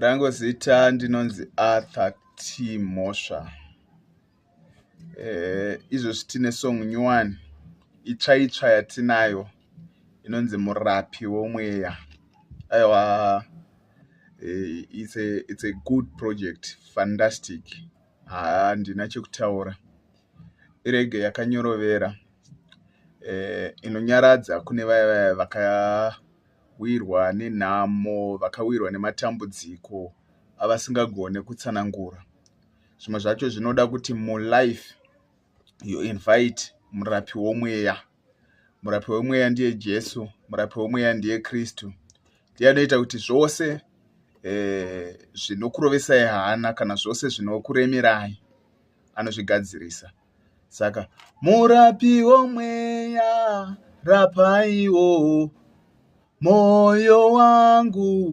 Rangu zita ndinonzi Arthur T Mhosva. Izvozvi tine song nyowani itsva itsva yatinayo inonzi Murapi Womweya. Aiwa, it's a good project, fantastic. Handina chekutaura. Ireggae yakanyorovera inonyaradza kune vaya vaya vakawirwa nenhamo, vakawirwa nematambudziko avasingagone kutsanangura. Zvimwe zvacho zvinoda kuti mulife you invite murapi womweya. Murapi womweya ndiye Jesu, murapi womweya ndiye Kristu. Ndiye anoita kuti zvose zvinokurovesai hana kana zvose zvinokuremerai anozvigadzirisa. Saka murapi womweya, rapaiwo moyo wangu.